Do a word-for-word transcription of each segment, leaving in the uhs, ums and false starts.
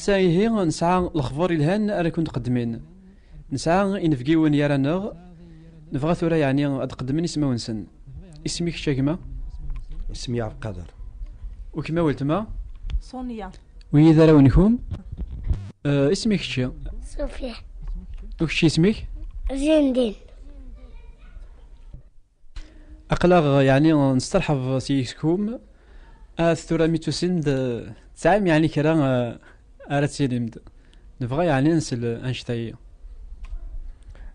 Ihi nesɛa lexbar ilhan ara kun-d-qeddmin. Nesɛa inebgiwen yar-aneɣ. Nebɣa tura yeɛni ad qeddmen ismawen-nsen. Isem-ik kečč a gma? Isem-i Ɛebqader. U kemm a weltma? Sonia. Wigi d arraw-nkum? Eh, isem-ik kečči? Sophia. U kečč isem-ik? Zindin. Aql-aɣ yeɛni nesteṛḥeb s yis-kum. Ahat tura mi tusim-d, eh, tesɛam yeɛni kra, eh, ara tilim-d. Nebɣa yeɛni nsel annect-agi.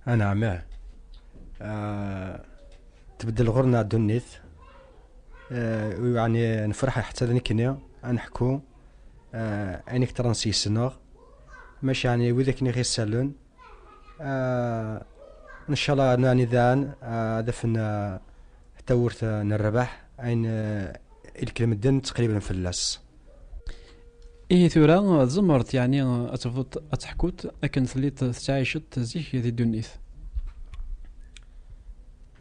Anɛam, ah. Ah, tbeddel ɣur-neɣ ddunit. Ah, yeɛni nefreḥ ḥetta d nekkni ad neḥku, ah, ayen i yeḍran s yis-neɣ. Maca yeɛni wid akken i ɣ-isellen, Ah, ncallah, nani daɛen, ah, ad afen, ah, tawwurt, ah, n rrbeḥ, ayen, ah, i lekl medden ttqriben fell-as. Ihi tura, tzemreḍ, yeɛni, ad tebduḍ ad teḥkuḍ akken telliḍ tettɛiceḍ zik di ddunit?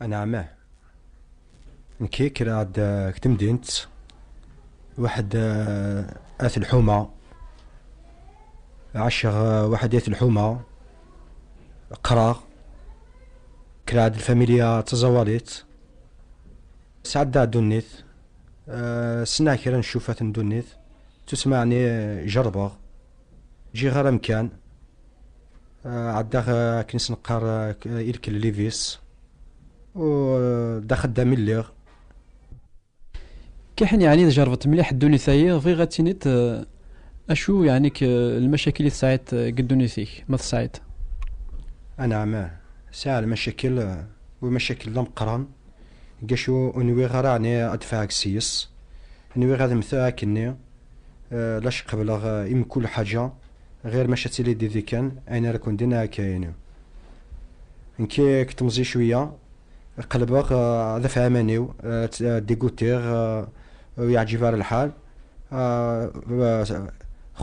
Anɛam. Nekki kkreɣ-d, eh, deg temdint, waḥed, eh, at lḥuma. Ɛaceɣ, eh, waḥed at lḥuma. Qqreɣ. Kkreɣ-d lfamilya d taẓawalit. Sɛeddaɣ ddunit. Eh, ssneɣ kra n ccufat n ddunit. Tusma, ɛni, eh, jerrbeɣ. Ǧiɣ ɣer amkan. Eh, ɛeddaɣ, eh, akken i s-neqqar, eh, k-, eh, i lekl Livis. U, eh, d axeddam i lliɣ. Kiḥen, yeɛni, tjerrbeḍ mliḥ ddunit-ayi, bɣiɣ ad tiniḍ, eh, acu, yeɛni, k-, lmacakil i tesɛiḍ, eh, deg ddunit-ik, ma tesɛiḍ? Anɛam, sɛiɣ lmacakil, eh, u lmacakil d ameqqran, deg acu ur nwiɣ ara, ɛni, ad dfeɛeɣ s-yes. Nwiɣ ad mmteɣ akkenni, eh, lac qebleɣ, eh, i mkul ḥaǧa, ɣir maca ad tili didi kan, ayen ara kun-d-iniɣ akka-yini. Nekki deg temẓi cwiya, qelbeɣ, eh, ad afeɣ aman-iw, eh, t-, eh, dégoutéɣ, eh, ur yeɛǧib ara lḥal. Eh, eh,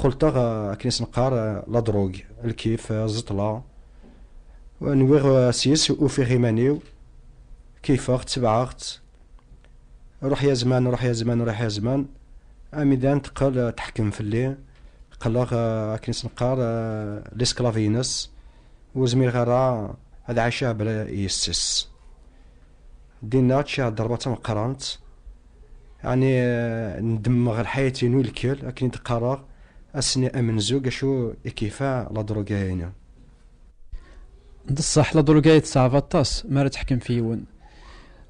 xulṭeɣ, eh, akken i s-neqqar, eh, la drogue, lkif, eh, ẓẓeṭla. Nwiɣ, eh, s-yes ufiɣ iman-iw, kifeɣ, tebɛeɣ-tt. Ruḥ ya zman, ruḥ ya zman, ruḥ ya zman. Amidan teqqel, eh, teḥkem fell-i. Qqleɣ, eh, akken i s-neqqar, eh, l'esclave-ines. Ur zmireɣ ara ad ɛiceɣ bla yes-s. Dinna ččiɣ ddrebt tameqqrant. Ɛni, eh, ndemmeɣ lḥayat-inu i lkil, akken i d-qqareɣ, ass-nni amenzu, acu i k-ifa la drogue-inu. D ṣṣeḥ, la drogue-ayi teṣɛeb aṭas mi ara teḥkem f yiwen.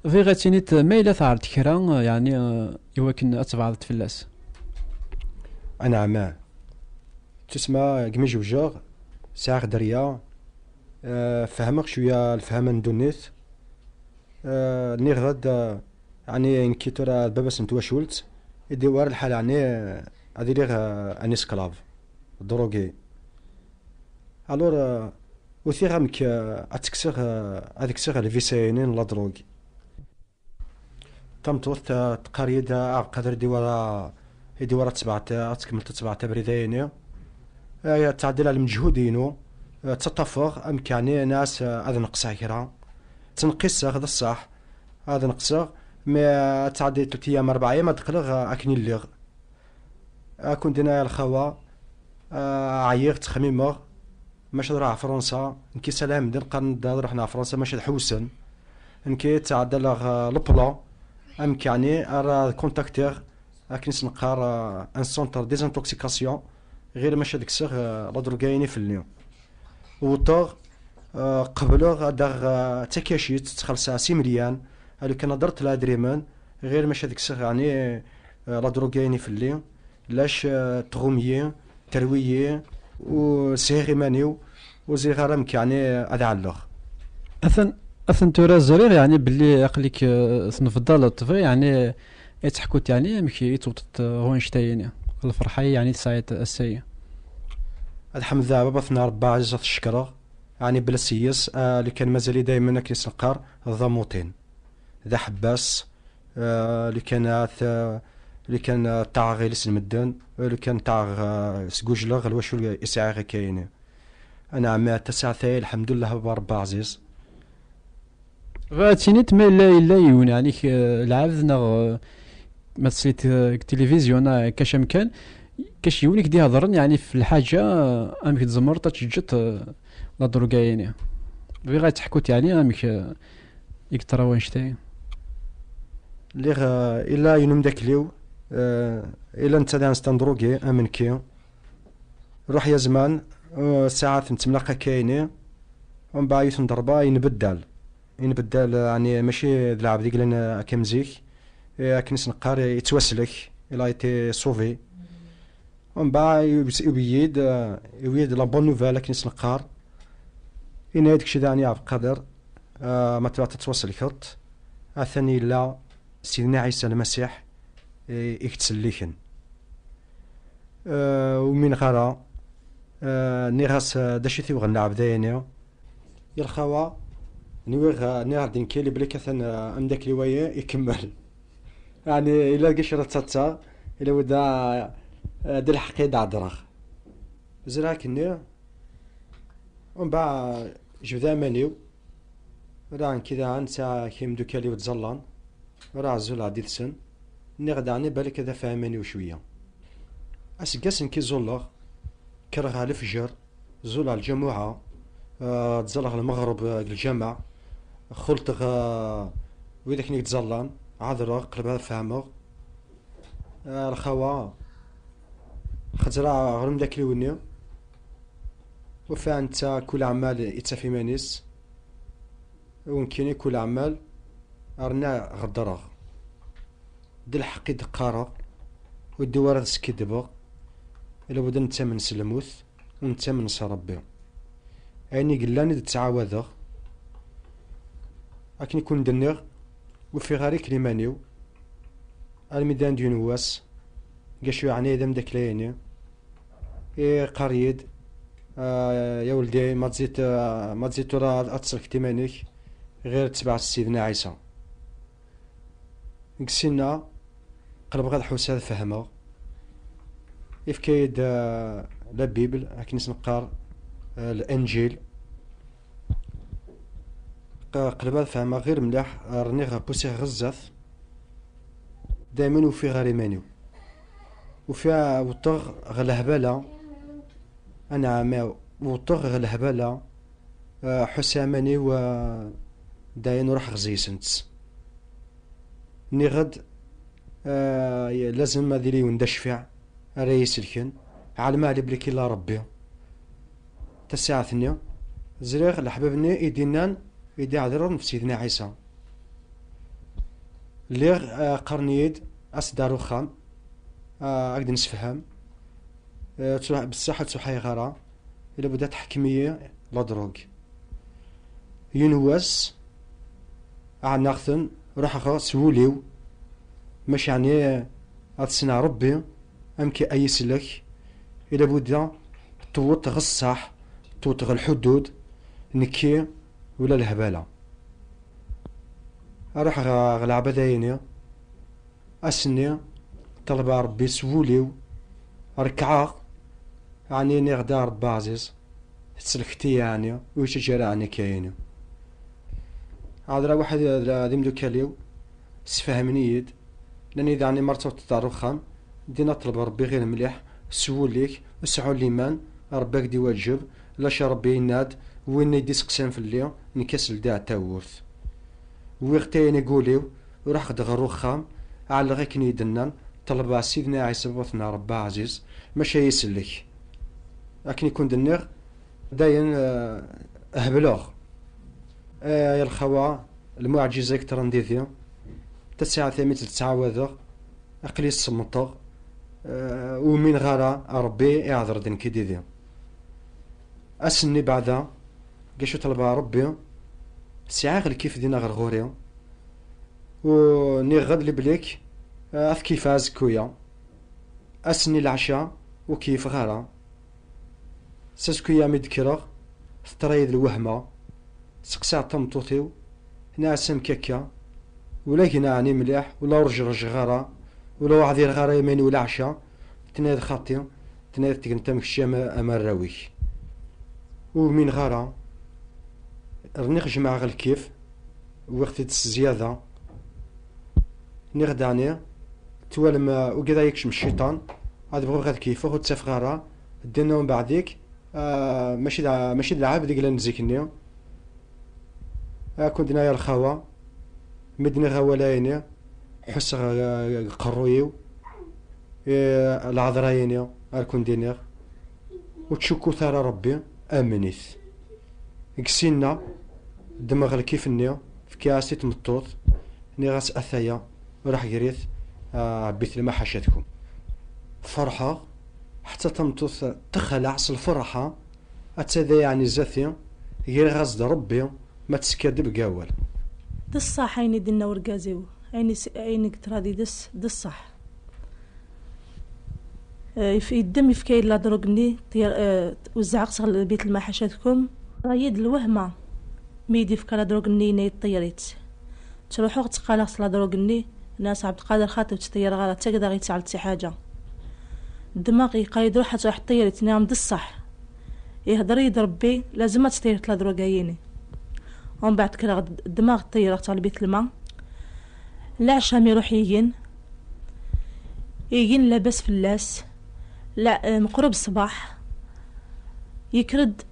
Bɣiɣ ad tiniḍ ma yella tɛerḍ kra, yeɛni, eh, i wakken ad tbeɛdeḍ fell-as. Anɛam. Tusma, deg mi jewjeɣ, sɛiɣ dderya, eh, fehmeɣ cwiya lefhama n ddunit. Eh, nniɣ-d, eh, ɛni nekki tura d baba-s n twacult, i d-iwar lḥal, ɛni, eh, ad iliɣ, eh, un esclave, drogué. Alors, euh, utiɣ amek, euh, ad kkseɣ, euh, ad kkseɣ lvisa-inu n la drogue. Tameṭṭut, euh, teqqar-iyi-d, euh, Ɛebqader, i d-iwara, i d-iwara tebɛet, ad tkemmleḍ tebɛet abrid-ayini. Euh, ad tɛeddi la lmeǧhud-inu, euh, ttaṭṭafeɣ amek yeɛni nas, euh, ad neqseɣ kra. Ttneqqiseɣ, d ṣṣeḥ, ad neqseɣ, mais, euh, ad tɛeddi telt ayyam, rebɛ ayyam, ad d-qqleɣ, euh, akken i lliɣ. Ad kun-d-iniɣ a lxawa, ah, ɛyiɣ, ttxemmimeɣ, maca ad ruḥeɣ ɣer Fransa, nekk yessalayen medden qqaren-d ad ruḥen ɣer Fransa, maca ad ḥewsen. Nekk ttɛeddaleɣ, ah, le plan, amek yeɛni ara ad kuntaktiɣ, akken i s-neqqar, ah, un centre désintoxication, ɣir maca ad kkseɣ, ah, la drogue-ayini fell-i. Wwḍeɣ, eh, qebleɣ ad d-aɣeɣ, eh, takacit, ttxelṣeɣ s imelyan, alukan ad d-rreɣ ladrimen, ɣir maca ad kkseɣ, yeɛni, eh, la drogue-ayini fell-i, lac, eh, tɣum-iyi, terwi-yi, u sɛiɣ iman-iw, ur ẓriɣ ara amek, yeɛni, ad ɛelleɣ. Atan, atan tura ẓriɣ, yeɛni, belli aql-ik, eh, tnebdaleḍ, tebɣiḍ, yeɛni, ad teḥkuḍ, yeɛni, amek i tewwḍeḍ, eh, ɣer wannect-ayini, lferḥ-ayi, yeɛni, tesɛiḍ ass-ayi. Ad ḥemdeɣ baba-tneɣ Rebbi ɛziz, ad t-cekkreɣ, ɛni bla s-yes, ah, lukan mazal-i daymen akken i s-neqqar, d amuṭin, d aḥebbas, ah, lukan at, ah, lukan, ah, ṭaɛeɣ iles n medden, lukan ṭaɛeɣ, ah, sgujleɣ lwacul i sɛiɣ akka-yini. Anɛam, tasaɛet-ayi, lḥemdullah, baba Rebbi ɛziz. Bɣiɣ ad tiniḍ ma yella, yella yiwen, yeɛni, k-, lɛebd neɣ, eh, ma tesliḍ, eh, deg tilivizyu neɣ kac amkan, Kac yiwen i k-d-ihedren, yeɛni, f lḥaǧa, amek tzemreḍ ad teǧǧeḍ, eh, la drogue-ayini? Bɣiɣ ad teḥkuḍ, yeɛni, amek, eh, i yeḍra wanect-a. Lliɣ, eh, ila yiwen umeddakel-iw, eh, ila netta d un drogué am nekki. Ruḥ ya zman, eh, saɛat nettemlaq akka-yini, umbeɛd yiwet n ḍerba yenbeddal. Yenbeddal, eh, yeɛni mačči d lɛebd i yellan, eh, akka am zik. Eh, akken i s-neqqar, eh, yettwaslek, il a été sauvé. Umbeɛd, iwes-, iwwi-yi-d, eh, iwwi-yi-d la bonne nouvelle, akken i s-neqqar. Yenna-yi-d kečč daɣen ya Ɛebdqader, eh, ma tebɣiḍ ad tettwaselkeḍ, atan yella Sidna Ɛisa Lmasiḥ, eh, i yettselliken. Eh, ur umineɣ ara, eh, nniɣ-as, eh, d acu i t-yebɣan lɛebd-ayini? Ya lxawa, nwiɣ, eh, nniɣ-d nekkini belli atan, eh, ameddakel-iw-ayi ikemmel. Yeɛni, ila deg acu ara ttaḍsaɣ, ila budda, eh, d lḥeqq i d-heddreɣ. Ẓriɣ akkenni, umbeɛd jebdeɣ iman-iw, ula d nekki daɣen sɛiɣ kra imdukal-iw ttẓallan, ula d azul ɛeddi-tsen, nniɣ daɣen i balak ad afeɣ iman-iw cwiya. Aseggas nekki ẓulleɣ, kkreɣ ɣer lefjer, ẓulleɣ lǧamuɛa, eh, ttẓalleɣ lmeɣreb, eh, deg lǧameɛ, xulṭeɣ, eh, wid akken i yettẓallan, ɛedleɣ, qelbeɣ ad fehmeɣ. Eh, lxawa, xeẓreɣ ɣer umeddakel-iw-nni, ufiɣ netta kul aɛmal ittaf iman-is, u nekkini kul aɛmal rniɣ ɣeddreɣ. D lḥeqq i d-qqareɣ, ur ddiɣ ara ad skiddbeɣ, labud ad nettamen s lmut, ur nettamen s Ṛebbi. Ayen i yellan i d-ttɛawadeɣ. Akken i kun-d-nniɣ, ur ffiɣ ara i liman-iw, armi d anda yiwen wass, gacu yeɛni d ameddakel-ayini, iqqar-iyi-d, "Ah, ya weldi, ma tziḍ, ah, ma tziḍ tura ad tselkeḍ iman-ik, ɣir ttbeɛ Sidna Ɛisa." Deg sin-a, qelbeɣ ad ḥusseɣ ad fehmeɣ. Ifka-yi-d, ah, la Bible, akken i s-neqqar, ah, Lenǧil. Q-, qelbeɣ ad fehmeɣ ɣir mliḥ, rniɣ pusiɣ ɣer zdat. Daymen ufiɣ ɣer iman-iw. Ufiɣ wwḍeɣ ɣer lehbala. Anɛam, wwḍeɣ ɣer lehbala, ah, ḥusseɣ iman-iw, ah, dayen ruḥeɣ ɣer zzi-sent. Nniɣ-d, ah, lazem ad yili yiwen d acfiɛ ara yi-iselken. Ɛelmeɣ ɛli belli illa Ṛebbi. Tasaɛet-nni, ẓriɣ leḥbab-nni i d-innan, i d-iɛedren f Sidna Ɛisa. Lliɣ, ah, qqaren-iyi-d, "As-d ar uxxam, ah, ad k-d-nessefhem." Eh, ttruḥ-, bessaḥ ur ttruḥayeɣ ara, ila budda tḥekkem-iyi la drogue. Yiwen wass, ɛennaɣ-ten, ruḥeɣ s wul-iw, maca ɛni ad ssneɣ Ṛebbi, amek ay isellek, ila budda tewweḍ ɣer ṣṣeḥ, tewweḍ ɣer lḥudud, nekki ula lehbala. Ruḥeɣ ɣer, ɣer leɛbada-yini, ass-nni, ṭelbeɣ Ṛebbi s wul-iw, rekɛeɣ, ɛni nniɣ-d: "A Ṛebbi ɛziz, tsellkeḍ-iyi ɛni, ur yi-ttaǧǧa ara ɛni akka-yini." Ɛedreɣ waḥed d, d imdukal-iw, sfehmen-iyi-d, nnan-iyi-d ɛni mi ara tawḍeḍ ar uxxam, dinna ṭleb Ṛebbi ɣir mliḥ, s wul-ik, sɛu liman, Ṛebbi ad k-d-iwaǧeb, lac Ṛebbi yenna-d, win i d-iseqsan fell-i, nekk ad s-ldiɣ tawwurt. Wwiɣ tayen i wul-iw, ruḥeɣ-d ɣer uxxam, ɛelleɣ akken i d-nnan, ṭelbeɣ Sidna Ɛisa Baba-tneɣ Ṛebbi ɛziz, maca isellek. Akken i kun-d-nniɣ, dayen, eh, hebleɣ. Eh, ya lxawa, lmuɛǧiza i yeṭṭran didi, tasaɛet-a mi tt-ttɛawadeɣ, aql-i semmṭeɣ, eh, ur umineɣ ara Ṛebbi iɛder-d nekk didi. Ass-nni beɛda, gacu ṭelbeɣ Ṛebbi, sɛiɣ lkif dinna ɣer ɣur-i, u nniɣ-d leblik, eh, ad keyyfeɣ azekku-ya. Ass-nni leɛca, ur keyyfeɣ ara. S azekku-ya mi d-kkreɣ, teṭṭra-yi-d lwehma. Seqsaɣ tameṭṭut-iw, tenna-as: "Amek akka? Ula gneɣ ɛni mliḥ, ula ur rejrejreɣ ara, ula ur ɛdireɣ ara iman-iw leɛca?" Tenna-yi-d: "Xaṭi." Tenna-yi-d: "Tegneḍ am kečči am, am arraw-ik." Ur umineɣ ara. Rniɣ jemɛeɣ lkif, wwiɣ-t-id s zzyada. Nniɣ-d ɛni, twalem, uh, ugadeɣ yekcem cciṭan, Ad bɣuɣ ad keyyfeɣ, ur ttafeɣ ara ddin n umbeɛd-ik. Ah, mačči d, mačči d lɛebd i yellan zik-nni. Ad kun-d-nniɣ a lxawa, mi d-nniɣ awal-ayini, ḥusseɣ, ah, deg uqerruy-iw, eh, lɛeḍra-yini, ar kun-d-iniɣ, ur ttcukkut ara Rebbi, amen-it. Deg sinna, ddmeɣ lkif-nni, fkiɣ-as i tmeṭṭut, nniɣ-as: "Ataya, ruḥ ger-it, a Ɛebbi-t lma ḥaca-tkum." Ferḥeɣ, ḥetta tameṭṭut texleɛ s lferḥ, atta da yeɛni zati, griɣ-as-d Rebbi, ma teskaddeb deg awal. D ṣṣeḥ ayen i d-inna urgaz-iw, ayen i s-, ayen i yeṭra did-s, d ṣṣeḥ. Eh, yef-, yeddem, yefka-yi-d la drogue-nni, ṭṭir-, eh, wezzɛeɣ-tt ɣer lbit lma ḥaca-tkum. Teḍra-yi-d lwehma, mi yi-d-yefka la drogue-nni, yenna-yi ṭṭeyyer-itt. Ttruḥuɣ tteqqaleɣ s la drogue-nni, nniɣ-as: "Ɛebdelqader xaṭi, ur tt-ṭṭeyyireɣ ara, ttaggdeɣ-itt ɣer lsiḥaǧa." Ddmeɣ, yeqqar-yi-d: "Ruḥ ad truḥ ṭṭeyyer-itt." Nniɣ-am: "D ṣṣeḥ. Ihder-iyi-d Rebbi, lazem ad tt-ṭeyyreḍ la drogue-ayini." Umbeɛd kkreɣ-d, ddmeɣ ṭṭeyyreɣ-tt ɣer lbit lma. Leɛca mi ruḥ igen, igen labas fell-as, la, eh, meqrub ṣṣbeḥ, yekker-d,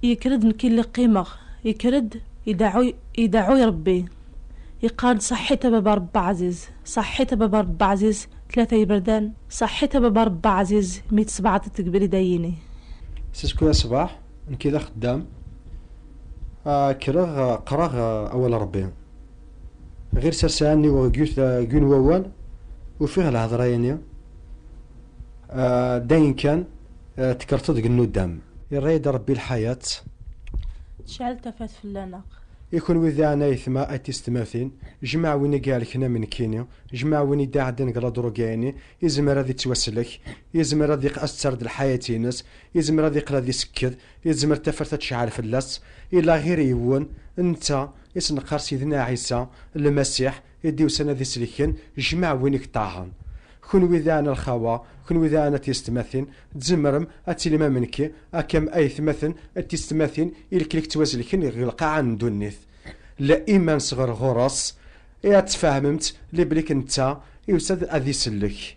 yekker-d nekk illi qqimeɣ, yekker-d, ideɛɛu, ideɛɛu i Rebbi, yeqqar-d: "Ṣaḥḥit a baba Rebbi ɛziz, ṣaḥḥit a baba Rebbi ɛziz, tlata iberdan, ṣaḥḥit a baba Rebbi ɛziz, mi tesbeɛdeḍ deg ubrid-ayini." Sisku ya ṣṣbeḥ, nekk d axeddam, ah, kkreɣ, ah, qqreɣ, ah, awal Rebbi. Ɣir sasɛa nniweɣ deg yut-, deg yiwen wawal, ufiɣ lhedra-yini, ah, d ayen kan, ah, tekkerteḍ deg nnuddam. Irra-yi-d Rebbi lḥayat. Tecɛel tafat fell-aneɣ. I kunwi daɣen ayetma, ay tisetmatin, jmaɛ win i ihelken am nekkini, jmaɛ win i d-iɛeddan deg ladruga-yini, izmer ad ittwaslek, izmer ad iq-, ad s-terr-d lḥayat-ines, izmer ad iqqel ad isekked, izmer tafat ad tecɛel fell-as. Ila ɣir yiwen, netta i s-neqqar Sidna Ɛisa, Lmasiḥ, i d-iwsan ad iselken jmaɛ win i yeṭṭaɛen. Kunwi daɣen a lxawa, kunwi daɣen a tiyessetmatin, tzemrem ad tilim am nekki, akkam ayetmaten d tiyessetmatin i lekli ttwazelken deg lqaɛa n ddunit. La iman sɣer ɣur-s, i ad tfehmemt li belli netta iwsa-d ad isellek.